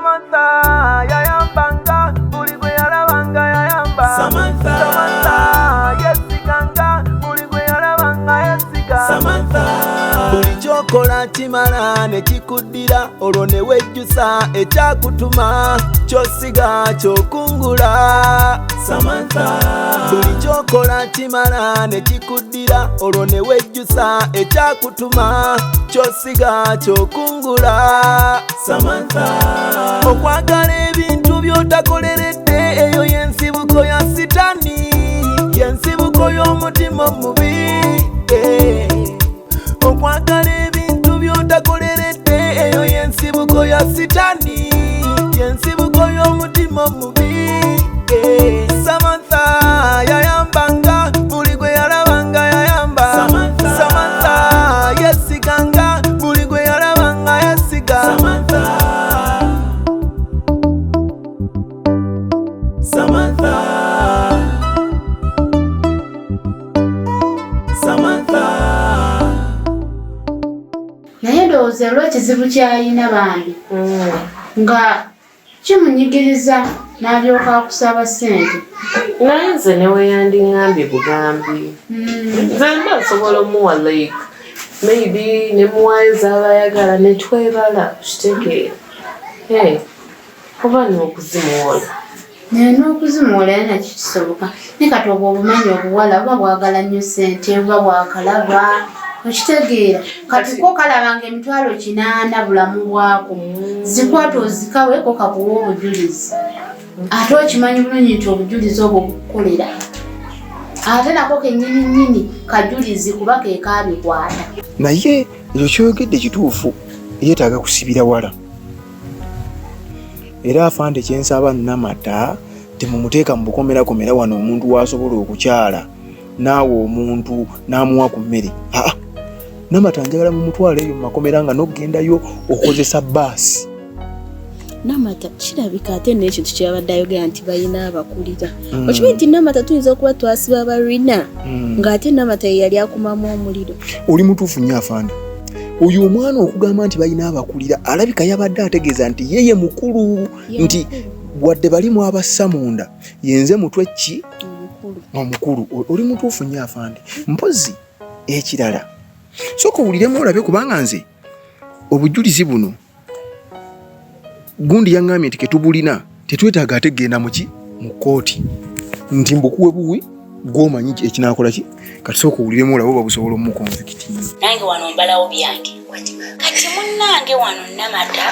Samantha yayambanga buli gwe yalabanga yayamba. Samantha. Samantha yesiganga buli gwe yalabanga yesiga. Samantha. Buli kyokola kimala ne kikuddira, olwo ne wejjusa ekyakutuma, kyosiga kyokungula. Samantha. Buli kyokola kimala ne kikuddira, olwo ne wejjusa ekyakutuma, kyosiga kyokungula. Samantha. Okwagala ebintu by'otakoleredde, eyo y'ensibuko ya sitani, y'ensibuko y'omutima omubi. Eh. Okwagala ebintu by'otakoleredde, eyo y'ensibuko ya sitani, y'ensibuko y'omutima omubi. Eh. Samantha yayambanga buli gwe yalabanga yayamba. Samantha. Samantha yesiganga buli gwe yalabanga yesiga. Samantha. Samantha. Samantha. Naye ndowooza olw'ekizibu ky'alina bambi nga kimunyigiriza n'alyoka akusaba ssente. Naye nze neweyandiŋŋambye bugambi, nze mba nsobola omuwa, like maybe nemuwaayo z'aba ayagala netwebala, kitegeera? Hey, oba n'okuzimuwola. Naye n'okuzimuwola era nakyo kisoboka, naye kati obwo obumanyi obuwala buba bwagala nnyo ssente, buba bwakalaba, okitegeera? Kati ko kalabanga 800,000 bulamu bwako, zikwata ozikaweko kakuwa obujulizi, ate okimanyi bulungi nti obujulizi obwo bukukolera, ate nako kennyini nnyini kajulizi kuba ke kabikwata. Naye ekyo kyoyogedde kituufu, yeetaaga kusibira wala. Era afande, kyensaba, Namata temumuteeka mu bukomerakomera wano omuntu wasobola okukyala naawe omuntu n'amuwa ku mmere. Aa, Namata njagala mumutwala eyo mu makomera nga n'okugendayo okozesa baasi. Namata kirabika ate n'ekintu kyeyabadde ayogera nti balina abakulira. Okimanyi nti Namata tuyinza okuba twasiba balina ng'ate Namata ye yali akumamu omuliro? Oli mutuufu nnyo, afande. Oyo omwana okugamba nti balina abakulira, alabika yabadde ategeeza nti ye ye mukulu, nti wadde bali mu abassa munda, yenze mutwe ki? Omukulu. Omukulu. Oli mutuufu nnyo, afande. Mpozi ekirala, sooka owuliremu olabe, kubanga nze obujulizi buno gundi yaŋŋambye nti ketubulina, tetwetaaga ate genda muki mu kkooti, nti mbukuwe buwi gwomanyi ekinaakola ki. Kati sooka owuliremu olabe oba busobola omuconvictinga. Nange wano mbalawo byange. Kati munnange, wano Namata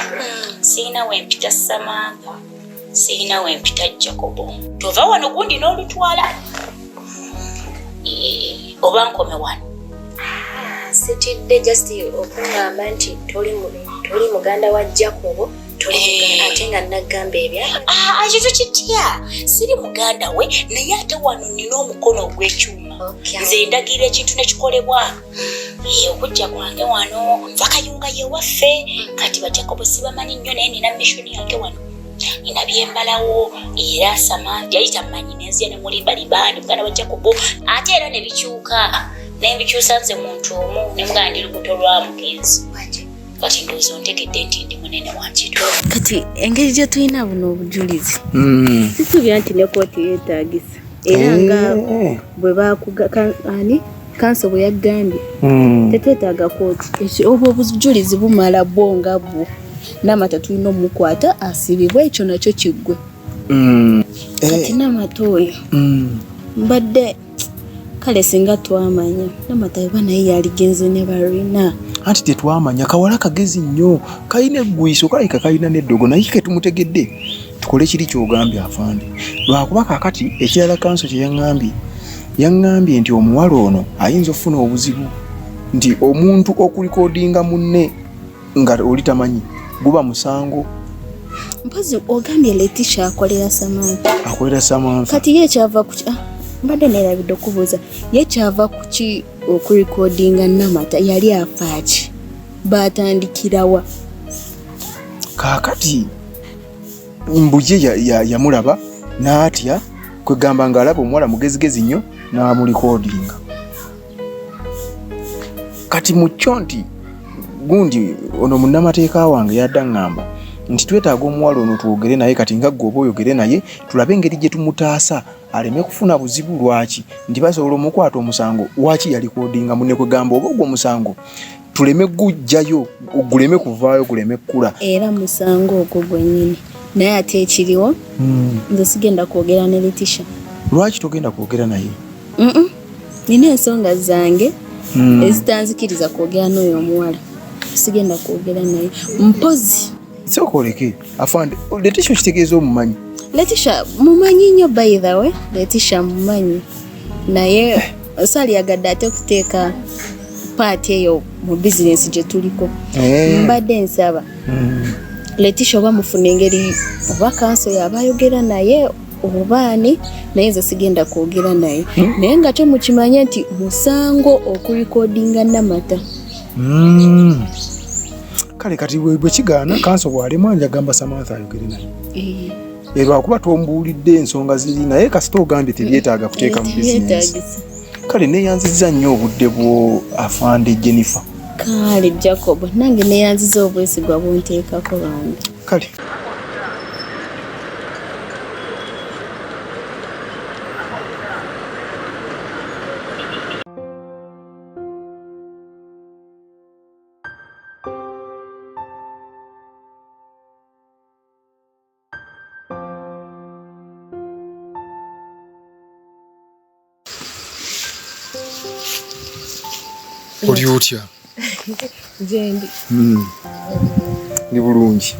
siina wempita Samantha, siina wempita Jacobo. Tova wano gundi n'olutwala. Eh, oba nkome wano? Sitidde, just okuŋŋamba nti toli muganda wa Jacobo, toli muganda, ate nga naggamba ebya Ah, ekyo tukitya, siri muganda we, naye ate wano nina omukono ogw'ekyuma. Nze ndagira ekintu nekikolebwa. Eh, okujja kwange wano nva Kayunga yewaffe. Kati bajakobo sibamanyi nnyo, naye nina mission yange wano, nina byembalawo. Era Samantha yali tamanyi, nenzija nemulimbalimba ndi muganda wa Jacobo, ate era ne bikyuka nembikyusa nze muntu omu nemuganda ndi lubuto lwa mugenzi. Kati ndowooza ontegedde nti ndi munene wankito. Kati engeri gye tulina buno obujulizi, sisuubira nti ne kooti yeetaagisa, era nga bwe bakuga ani kanso bwe yagambye, tetwetaaga kooti. Obwo obujulizi bumala bwo nga bwo. Namata tulina omukwata asibibwe, ekyo nakyo kiggwe. Kati Namata oyo mbadde kale singa twamanya Namata oba naye yaligenze ne balina. Anti tetwamanya, kawala kagezi nnyo, kalina eggwiso, kalabika kalina n'eddogo, naye ketumutegedde tukole kiri kyogambye, afande. Lwakuba kakati ekirala kanso kye yaŋŋambye, yaŋŋambye nti omuwala ono ayinza okufuna obuzibu, nti omuntu okurecordinga munne nga oli tamanyi guba musango. Mpozi ogambye Letisha akolera Samantha? Akolera Samantha. Kati ye kyava ku ah, mbadde neerabidde okubuuza, ye kyava ku ki okurecordinga Namata? Yali afaaki? Batandikirawa? Kaakati mbuje yamulaba n'atya, kwegamba ng'alaba omuwala mugezigezi nnyo n'amurecordinga. Kati mu kyo nti gundi ono munnamateeka wange yadda ŋŋamba nti twetaaga omuwala ono twogere naye kati nga ggwe oba oyogere naye tulabe engeri gye tumutaasa aleme kufuna buzibu. Lwaki nti basobola omukwata omusango waki yalikodinga munne, kwegamba oba ogwo omusango tuleme gujjayo guleme kuvaayo guleme kukula. Era musango ogwo gwennyini, naye ate ekiriwo nze sigenda kwogera ne Letisha. Lwaki togenda kwogera naye? Nina ensonga zange ezitanzikiriza kwogera n'oyo omuwala, sigenda kwogera naye mpozi. Sooka oleke afande, Letisha okitegeeza omumanyi? Letisha mumanyi nnyo, by the way, Letisha mumanyi, naye saalyagadde ate kuteeka part eyo mu bizinesi gye tuliko. Mbadde nsaba Letisha oba mufuna engeri oba kanso yaba ayogera naye oba ani, naye nze sigenda kwogera naye. Naye nga kyo mukimanye nti musango okulikodinga Namata. Kale kati bwe kigaana kanso bw'alemwa njagamba Samantha ayogere naye. Lwakuba tombuulidde ensonga ziri, naye kasita ogambye tebyetaaga kuteeka mu bizinesi. Tebyetaagisa. Kale neeyanzizza nnyo obudde bwo afande Jennifer. Kale Jacob, nange neyanziza obwesigwa bunteekako bambi. Kale. Oli otya? Gyendi. Ndi bulungi.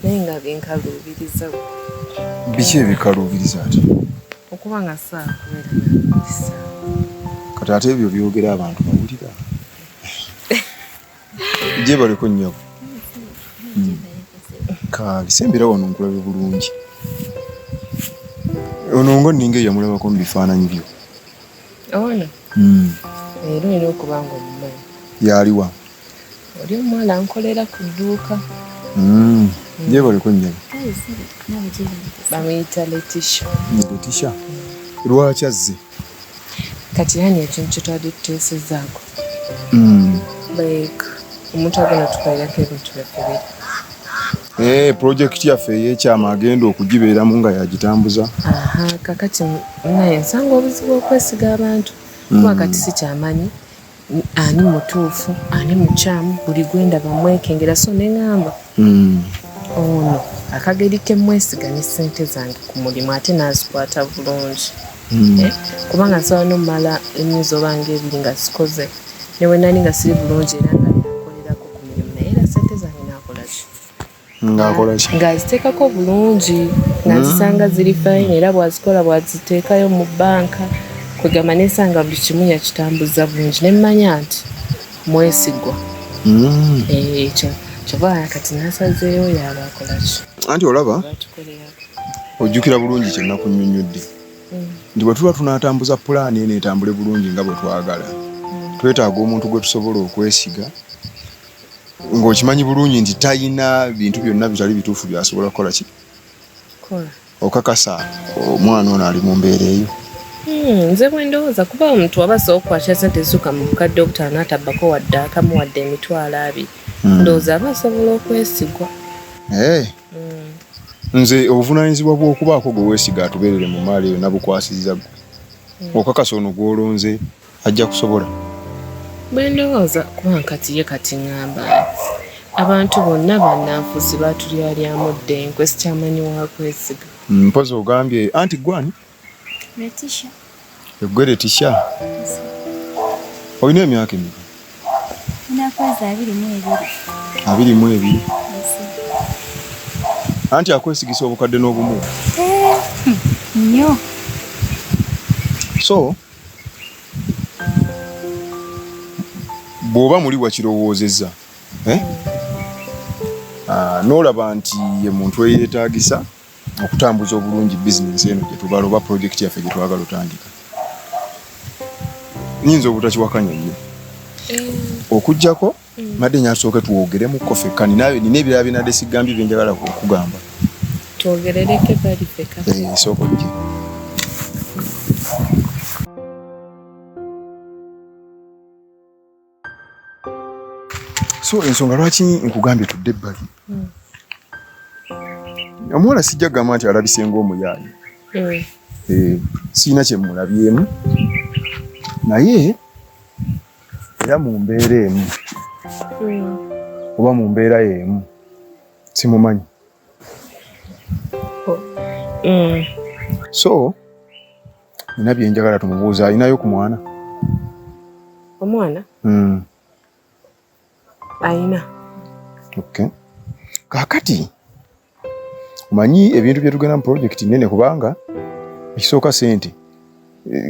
Naye nga binkaluubiriza. Biki ebikaluubiriza ate? Okuba nga saakubeera namukisa. Kati ate ebyo byogera abantu bawulira. Gyebaleko nnyabo. Kale sembera wano nkulabe bulungi. Ono nga nninga eyamulabako mu bifaananyi byo. Ono era olina okuba nga omumanyi. Yaliwa? Oli omuwala nkolera ku dduuka. Gyebaleko nnyabo. Bamuyita Letisha. Letisha. Lwaki azze? Kati yani ekintu kye twali tuteesezaako, like omuntu agenda tukolerako ebintu byaffe biri. Project yaffe ey'ekyama agenda okugibeeramu nga yagitambuza. Aha, kakati naye nsanga obuzibu okwesiga abantu kuba kati sikyamanyi ani mutuufu ani mukyamu, buli gwendaba mwekengera, so neŋŋamba ono akageri ke mwesiga ne ssente zange ku mulimu ate n'azikwata bulungi. Kubanga nsobola n'omumala emyezi oba nga ebiri nga sikoze, ne bwe nali nga siri bulungi era nga nkolerako ku mirimu, naye era ssente zange naakola ki? Ng'akola ki? Ng'aziteekako bulungi, nga nzisanga ziri fine, era bw'azikola bw'aziteekayo mu bbanka, kwegamba nesanga buli kimu yakitambuza bulungi, ne mmanya nti mwesigwa. Ekyo kyova kati nasazeeyo yaba akola ki? Anti olaba batukolerako. Ojjukira bulungi kye nakunnyonnyodde nti bwe tuba tunaatambuza pulaani eno etambule bulungi nga bwe twagala, twetaaga omuntu gwe tusobola okwesiga ng'okimanyi bulungi nti talina bintu byonna bitali bituufu by'asobola kukola ki? Kola. Okakasa omwana ono ali mu mbeera eyo? Nze bwe ndowooza, kuba omuntu aba asobola okukwata sente ezisukka mu 50,000 atabbako wadde akamu wadde 20,000, ndowooza aba asobola okwesigwa. Nze obuvunaanyizibwa bw'okubaako gwe weesiga atubeerere mu maali eyo nabukwasizza ggwe. Okakasa ono gw'olonze ajja kusobola? Bwe ndowooza, kuba kati ye kati ŋŋamba abantu bonna bannanfuusi baatulyalyamu dda enkwe, sikyamanyi wa kwesiga. Mpozi ogambye anti gwani? Letisha. Eggwe Letisha? Olina emyaka emeka? Nina kwezi 22. 22. Anti akwesigisa obukadde n'obumu? Nnyo. So bw'oba muli wakirowoozezza, eh? N'olaba nti ye muntu eyeetaagisa okutambuza obulungi bizinensi eno gye tubala oba project yaffe gye twagala otandika, nyinza obutakiwakanya nnyo okuggyako madde nyasooke twogeremukko ffekka. Nina ebirala bye nadde sigambye bye njagala okugamba. Twogerereko ebbali ffekka. Sooka ojje. So ensonga lwaki nkugambye tudde ebbali, omuwala sijja kugamba nti alabise ng'omuyaaye, sirina kye mmulabyemu, naye era mu mbeera emu oba mu mbeera y'emu simumanyi. So nina bye njagala tumubuuza. Alinayo ku mwana? Omwana? Ayina. Okay. Kaakati omanyi ebintu bye tugenda mu pulojekiti nnene, kubanga ekisooka ssente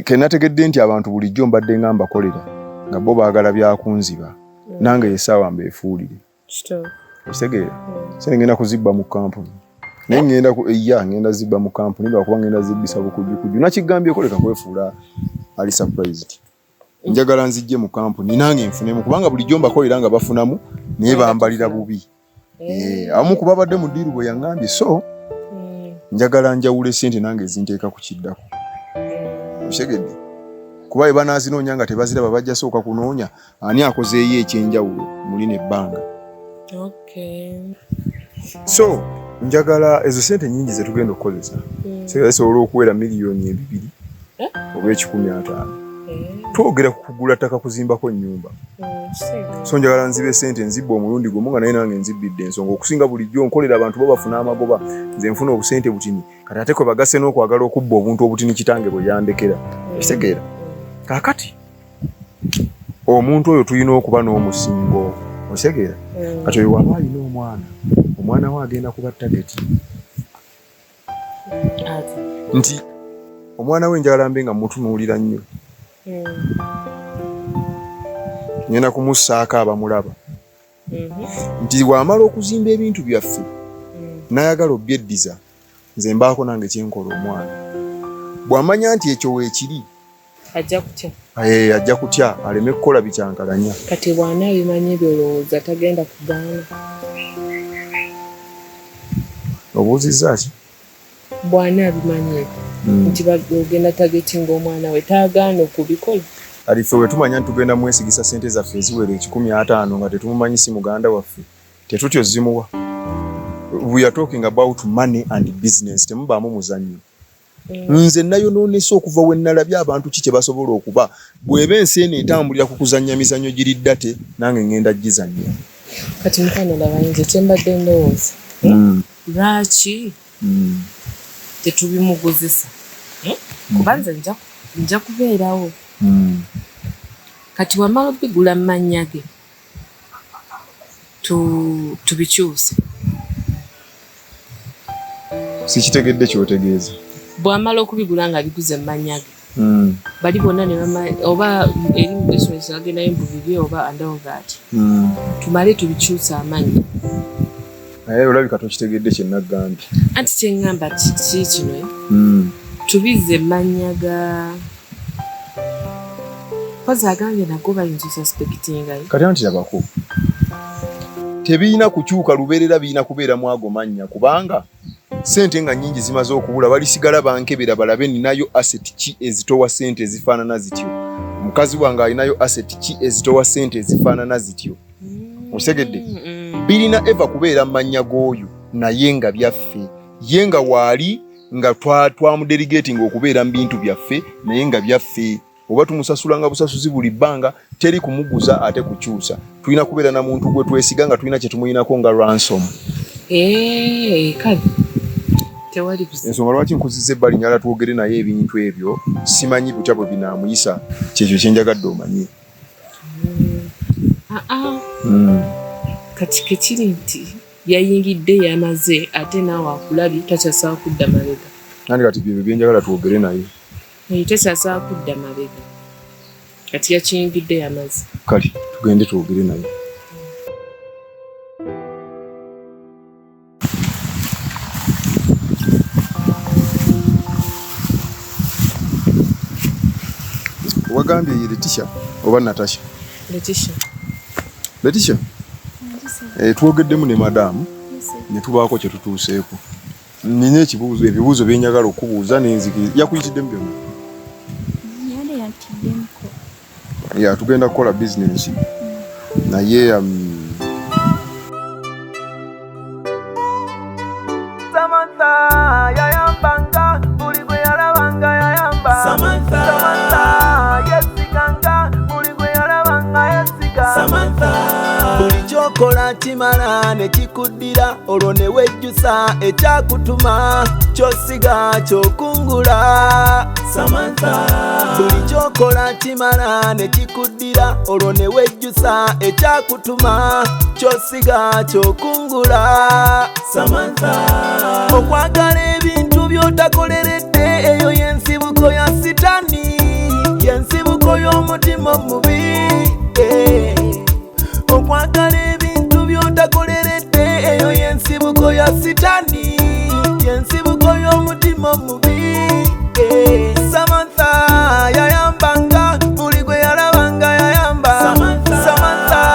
ke nategedde nti abantu bulijjo mbadde nga mbakolera nga bo baagala byakunziba, nange essaawa mbeefuulire. Okitegeera? Sente ngenda kuzibba mu kampuni, naye ngenda ya ngenda zibba mu kampuni lwakuba ngenda zibbisa bukujjukujju. Nakigambyeko, leka kwefuula ali surprised. Njagala nzijje mu kampuni nange nfunemu, kubanga bulijjo mbakolera nga bafunamu, naye bambalira bubi. Abamu ku babadde mu ddiiru bwe yaŋŋambye. So njagala njawule sente nange ezinteeka ku kiddako, okitegedde? Kuba bwe banaazinoonya nga tebaziraba, bajja sooka kunoonya ani akozeeyo ekyenjawulo mulino ebbanga. So njagala ezo sente nyingi zetugenda okukozesa zisobola okuwera 2 miliyoni oba 150. Twogera ku kugula ttaka, kuzimbako nnyumba. So njagala nzibe sente nzibba omulundi gumu nga naye nange nzibbidde ensonga. Okusinga bulijjo nkolera abantu bo bafuna amagoba, nze nfuna obusente butini. Kati ate kwe bagasse n'okwagala okubba obuntu obutini kitange bwe yandekera, okitegeera? Kaakati omuntu oyo tulina okuba n'omusingo, okitegeera? Kati oyo waba alina omwana, omwana we agenda kuba target. Nti omwana we njagala mbe nga mutunuulira nnyo, ngenda kumussaako abamulaba nti bw'amala okuzimba ebintu byaffe n'ayagala obyeddiza, nze mbaako nange kyenkola omwana. Bw'amanya nti ekyo weekiri, ajja kutya. Ajja kutya aleme kukola bikyankalanya. Kati bw'anaabimanya ebyo, olowooza tagenda kugaana? Obuuzizza ki? Bw'anaabimanya ebyo nti ogenda targetinga omwana we, taagaana okubikola? Kati ffe bwe tumanya nti tugenda mwesigisa sente zaffe eziwera 150 nga tetumumanyi, si muganda waffe, tetutyo zimuwa. We are talking about money and business, temubaamu muzannyo. Nze nayonoonese okuva we nalabye abantu ki kye basobola okuba. Bw'eba ensi eno etambulira ku kuzannya mizannyo giri ddate, nange ngenda gizannya. Kati mukwano, laba, nze kyembadde ndowooza, lwaki tetubimuguzisa? Kuba nze nja kubeerawo. Kati wamala obigula mu mannya ge, tubikyuse. Sikitegedde kyotegeeza. Bw'amala okubigula nga biguze mu mannya ge, bali bonna ne oba eri mu business agendayo mbu bibi oba and all that, tumale tubikyuse amannya. Naye olabika tokitegedde kye naggambye. Anti kyeŋŋamba ki kino, tubizze mannya ga pozi agambye nago bayinza osuspectinga. Kati anti labako, tebirina kukyuka lubeerera, birina kubeeramu ago mannya, kubanga sente nga nnyingi zimaze okubula, balisigala bankebera balabe ninayo asset ki ezitowa sente ezifaanana zityo, mukazi wange alinayo asset ki ezitowa sente ezifaanana zityo, osegedde? Birina eva kubeera mu mannya g'oyo, naye nga byaffe, ye nga waali nga twamudelegatinga okubeera mu bintu byaffe, naye nga byaffe, oba tumusasulanga busasuzi buli bbanga, teri kumuguza ate kukyusa. Tulina kubeera na muntu gwe twesiga nga tulina kye tumuyinako nga ransom. Kale tewali buzibu. Ensonga lwaki nkuziza ebbali, njagala twogere naye ebintu ebyo. Simanyi butya bwe binaamuyisa, kyekyo kyenjagadde omanye. Aa, kati kekiri nti yayingidde yamaze, ate naawe akulabye, takyasobola kudda mabega. Nandi kati byebyo byenjagala twogere naye. Takyasobola kudda mabega, kati yakiyingidde yamaze. Kale tugende twogere naye. Wagambye ye Letisha oba Natasha? Letisha. Letisha, twogeddemu ne madaamu ne tubaako kye tutuuseeko. Nina ekibuuzo, ebibuuzo byenjagala okubuuza nenzikiriza. Yakuyitiddemu byonna? Yali yantiddemuko. Ya, tugenda kukola bizinensi naye Kyokola kimala ne kikuddira, olwo ne wejjusa ekyakutuma. Kyosiga kyokungula. Samantha. Buli kyokola kimala ne kikuddira, olwo ne wejjusa ekyakutuma. Kyosiga kyokungula. Samantha. Okwagala ebintu by'otakoleredde, eyo y'ensibuko ya sitani, y'ensibuko y'omutima omubi.